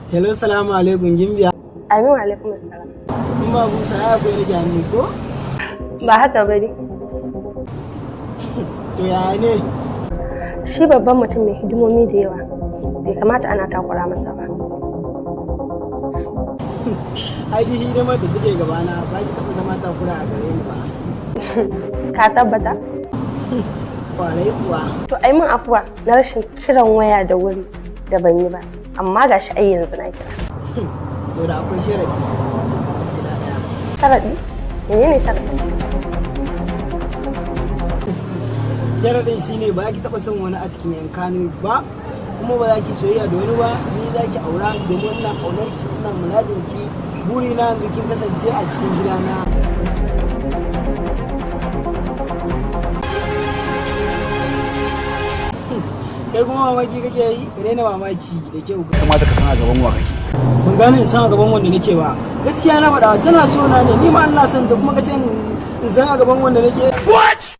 Hello, salamu alaikum, gimbiya. Amin, wa alaikum assalam. In ba busa ya akwai rage hannu ko? Ba haka bane. To yaya ne? Shi babban mutum mai hidimomi da yawa bai kamata ana takura masa ba. Ai duk hidimar da take gabana ba ki taɓa zama takura a gare ni ba. Ka tabbata? Kwarai kuwa. To ai mun afuwa na rashin kiran waya da wuri da ban yi ba. Amma gashi ai yanzu na kira. To da akwai sharadi guda ɗaya. Sharaɗi? Menene sharaɗi? Sharadin shine ba ki taɓa son wani a cikin yan Kano ba, kuma ba za ki soyayya da wani ba, ni za ki aura domin ina ƙaunar ki, ina muradin ki, burina ga kin kasance a cikin gidana. Kai kuma mamaki kake yi? Ka daina mamaki da kyau. Kamata ka san a gaban wa kake. Ban gane in san a gaban wanda nake ba. Gaskiya na faɗa, tana so na ne, ni ma ina son ta, kuma kace in san a gaban wanda nake. What?